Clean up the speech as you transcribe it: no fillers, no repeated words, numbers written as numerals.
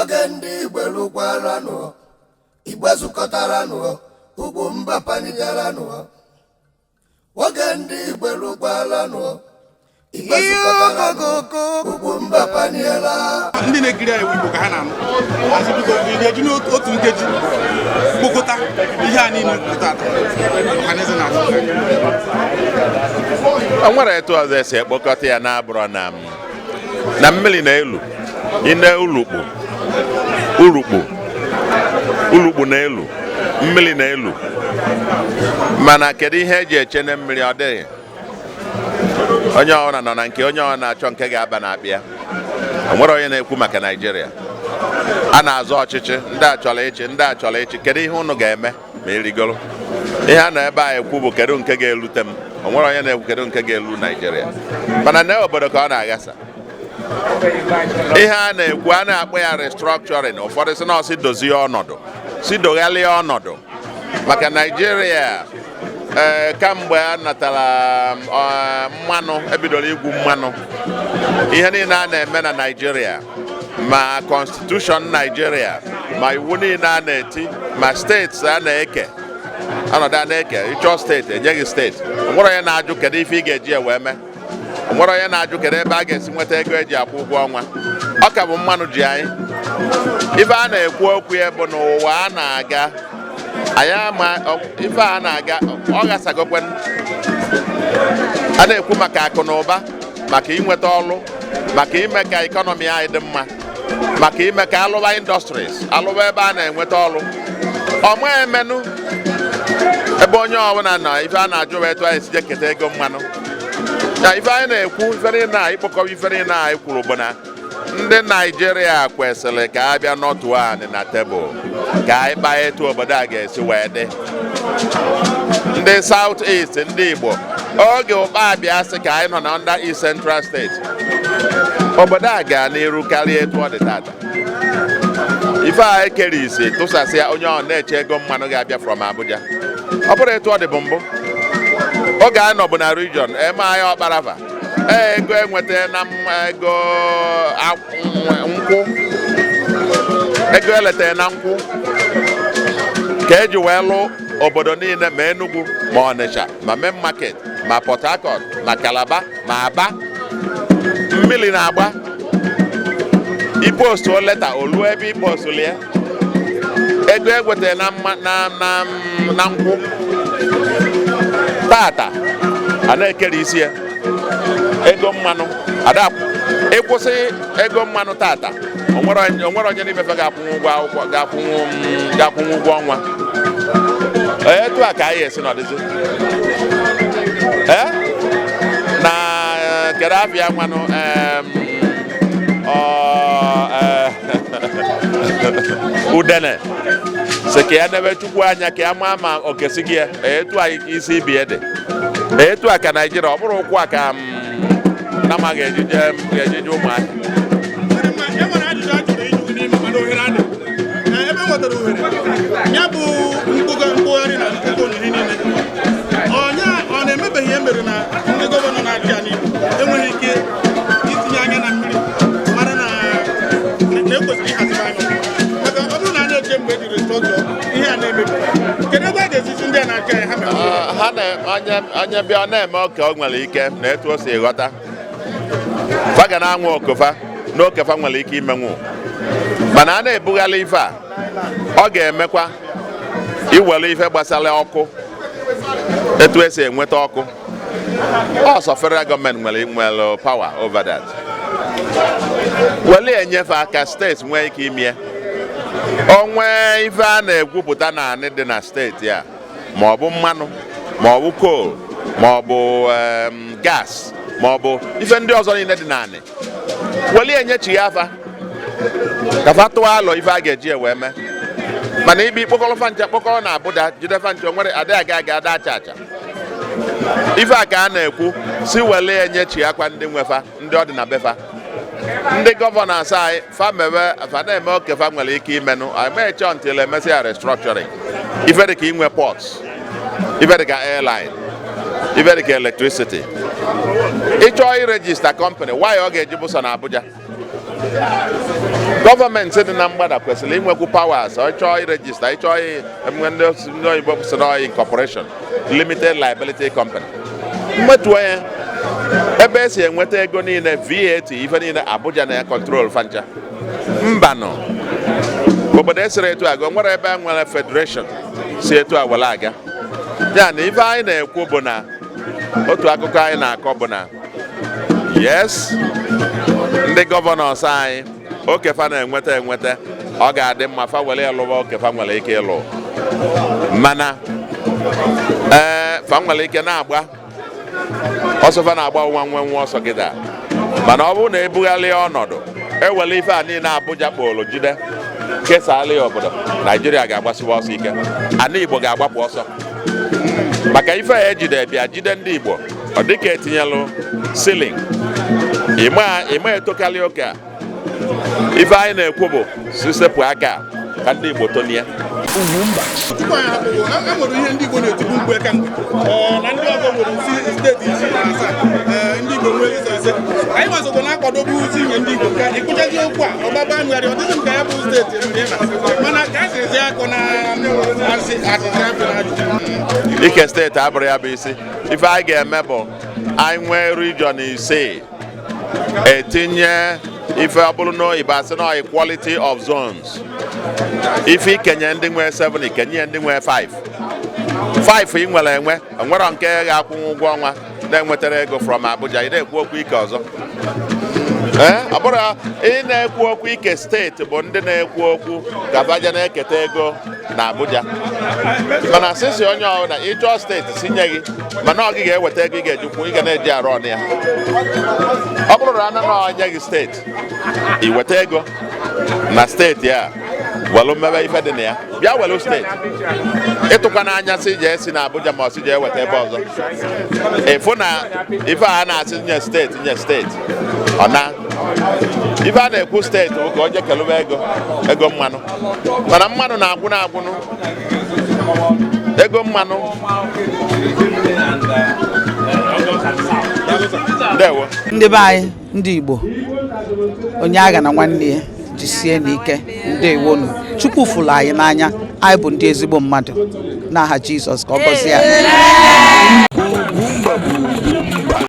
Oge ndị Igbo lụkwaranụ, Igbo zukọtaranụ, ugwu mba panigaranụ. Oge ndị Igbo lụkwaranụ, Igbo zukọtaranụ, ugwu mba paniela. Ndị na-ekiri anyị, Igbo ka ha na-anụ. Asị, biko, ị ga-eji n'otu nkeji kpokọta ihe a niile kwuru tata, ọhaneze na Afrịka? O nwere etu ọzọ esi ekpokọta ya na-abụrọ na na mmiri na elu ine ulukpu urukpu urukpu na elu mmiri na elu. Mana kedu ihe eji eche na mmiri? Ọ dịghị. Onye ọbụla nọ na nke onye ọbụla na-achọ nke ga-aba na akpịa. O nwere onye na-ekwu maka Naijiria a na-azọ ọchịchị. Ndị a chọrọ ịchị, ndị a chọrọ ịchị. Kedu ihe unu ga-eme ma erigoro? Ihe a nọ ebe a ekwu bụ kedu nke ga-elute m. O nwere onye na-ekwu kedu nke ga-elu Naijiria. Mana na obodo ka ọ na-aghasa. Ihe a na-ekwu, a na-akpọ ya restructuring. Ụfọdụ si na ọsị dozie ọnọdụ, si doghalịa ọnọdụ maka Naijiria. Ee, kamgbe a natara mmanụ, ebidoro igwu mmanụ, ihe niile a na-eme na Naijiria, ma constitution Naijiria, ma iwu niile a na-eti, ma steeti a na-eke, ọnọdụ a na-eke, ịchọ steeti, enyeghị steeti. Onwere onye na-ajụ kedu ife ị ga-eji wee mee? Onwere onye na-ajụ kedu ebe a ga-esi nweta ego eji akwụ ụgwọ ọnwa? Ọ ka bụ mmanụ ji anyị. Ife a na-ekwu okwu ya bụ n'ụwa a na-aga, anyị ama ife a na-aga, ọ ghasagokwen. A na-ekwu maka akụ na ụba, maka inweta ọlụ, maka ime ka economy anyị dị mma, maka ime ka alụba industries, alụba ebe a na-enweta ọlụ ọma emenụ. Ebe onye ọbụla nọ, ife a na-ajụ bụ etu anyị si je keta ego mmanụ. Na ife anyị na-ekwu, ife niile a ịkpọkọba, ife niile a anyị kwuru bụ na ndị Naijiria kwesịrị ka a bịa nọtuo anị na tebụl ka anyị kpaa etu obodo a ga-esi wee dị. Ndị South East, ndị Igbo, oge Ụkpabịa sị ka anyị nọ na under East Central State, obodo a gaa n'iru karịa etu ọ dị tata. Ife a ekere isi tụsasịa, onye ọ na-eche ego mmanụ ga-abịa from Abuja. Ọ bụrụ etu ọ dị bụ mbụ, oge anyị nọbụ na region eme anyị ọkparafa, ee, ego enweta na ego nkwụ, ego eleta na nkwụ ka eji wee lụ obodo niile, ma Enugu, ma Ọnịcha, ma Main Market, ma Port Harcourt, ma Calabar, ma Aba. Mmiri na-agba, ipostuo leta, oluo ebe ipostulu ya. Ego egwetara na na na na nkwụ, tata a na-ekere isi ya ego mmanụ. Ada ịkwụsị ego mmanụ tata, onwere onye n'imefe ga-akwụnwu ụgwọ akwụkwọ, ga-akwụnwu ụgwọ ọnwa. Etu a ka anyị esi nọdịzi. Ee, na kedu afịa nwanụ? Ọ udene si ka ya nebe Chukwu anya ka ya maa ma okesi gị ya. Etu a isi ibie dị, etu a ka Naijiria ọ bụrụ ụkwụ a ka m nama ga-ejije ụmụahịa. E nwere ajụjụ a chọrọ ịjụ n'ime, mana ohere adị. Ebe e nwetara ohere ya bụ mkpụga mkpụgharị na mkpụkọ onyinye niile, onye ọ na-emebeghị ihe mere na ndị gọvanọ na-achị ala Igbo enweghị ike itinye anya na mmiri mara na na ekwesịrị ịhazi anya ọfụma, maka ọ bụrụ na a na-eche mgbe e jiri restructure ihe a na-emebi, kedu ebe a ga-esisi ndị a na-achị anyị ha mere? Ha na onye onye bịa, ọ na-eme oke o nwere ike na etu o si ghọta. Fa ga na-anwụ okofa n'oke fa nwere ike imenwu, mana a na-ebugharị ife a, ọ ga-emekwa iwere ife gbasara ọkụ, etu esi enweta ọkụ. Ọsọ federal gọọmenti nwere power over that. Were enyefe aka, steeti nwee ike ime o nwee ife a na-egwupụta na anị dị na steeti a, ma ọ bụ mmanụ, ma ọ bụ coal, ma ọ bụ gas, ma ọ bụ ife ndị ọzọ niile dị n'anị. Weli enyechi ya afa ka fa tụọ alọ ife a ga-eji wee mee. Mana ibe ikpokọrọ fa nche kpokọrọ na Abuja, jide fa nche, nwere adịghị aga aga ada acha acha. Ife a ka a na-ekwu si wele enyechi akwa ndị nwefa, ndị ọ dị na befa, ndị gọvanọ anyị, fa mewe, fa na-eme oke fa nwere ike imenụ. Anyị until emesịa restructuring. Ife dị ka inwe ports, ife dị ka airline, ife dị ka electricity, ịchọọ iregister company, why ọ ga-eji bụ sọ na Abuja? Gọọmenti dị na mgbada kwesịrị inwekwu powers. Ọ chọọ iregister, ịchọọ enwe ndị oyibo sị na incorporation, limited liability company, mmetuo ya ebe esi enweta ego niile, VAT, ife niile. Abuja na control fancha. Mbanụ, obodo esiri etu aga nwere ebe e nwere federation si etu a were aga. Ya na ife anyị na-ekwu bụ na otu akụkọ anyị na-akọ bụ na yes, ndị governors anyị, okefa na-enweta enweta, ọ ga-adị mma fa were lụwa okefa nwere ike ịlụ, mana ee, fa nwere ike na-agba ọsọ, fa na-agba nwa nwe nwa ọsọ gịda. Mana ọ bụrụ na ebugharị ọnọdụ, ewere ife a niile Abuja kpọrọ jide kesala ya obodo, Naijiria ga-agbasiwa ọsọ ike, ana Igbo ga-agbapụ ọsọ, maka ife a ejide bịa jide ndị Igbo. Ọ dịka etinyelụ ceiling, ịma etokarị oke a. Ife anyị na-ekwu bụ sisepụ aka ka ndị Igbo tonie. Tupu anyị hapụ, e nwere ihe ndị Igbo na-etibu mkpu kemgbe, na ndị ọzọ nwere si steeti 67, ndị Igbo nwee ịzọ 5. Anyị nwazokwa na-akwadobe ụzọ inye ndị Igbo ka ịkụchazi okwu a ọgbaba ngharị. Ọ dịghị m ka ya bụ steeti ndị ebe, mana ka a sịrịzi akụ na asị asịsị afọ na ajụjụ. Ike steeti abụrụ ya bụ isi ife anyị ga-eme. Bụ anyị nwee region 6, etinye ife ọ bụrụ n'oyibo asị na equality of zones. Ife ikenye ndị nwee 7, ikenye ndị nwee 5. 5 ị nwere enwe, enwero nke ga-akwụnwu ụgwọ ọnwa na-enwetara ego from Abuja. Ị na-ekwu okwu ike ọzọ, ee, ọ bụrụ ị na-ekwu okwu ike steeti bụ ndị na-ekwu okwu ka baja na-eketa ego na Abuja. Mana sisi onye ọbụla ịchọọ steeti si nye gị, mana ọ gị ga-eweta ego ị ga-ejikwu, ị ga na-eji arụ ọnụ ya. Ọ bụrụ na ana na onye gị steeti, ị weta ego na steeti a welu mmebe ife dị na ya, bịa welu steeti. Ịtụkwa n'anya si jee si na Abuja ma ọ si jee weta ebe ọzọ, ịfụ na ife a na-asị nye steeti, nye steeti, ọ na ife a na-ekwu steeti bụ ka o jee kelube ego, ego mmanụ. Mana mmanụ na-agwụnụ agwụnụ, ego mmanụ. Ndewo. Ndị be anyị, ndị Igbo, onye agha na nwanne ya, jisie n'ike. Ndewonu. Chukwu fụrụ anyị n'anya. Anyị bụ ndị ezigbo mmadụ. N'aha Jizọs, ka ọ gọzie anyị. Ugwumba bụ ugwu.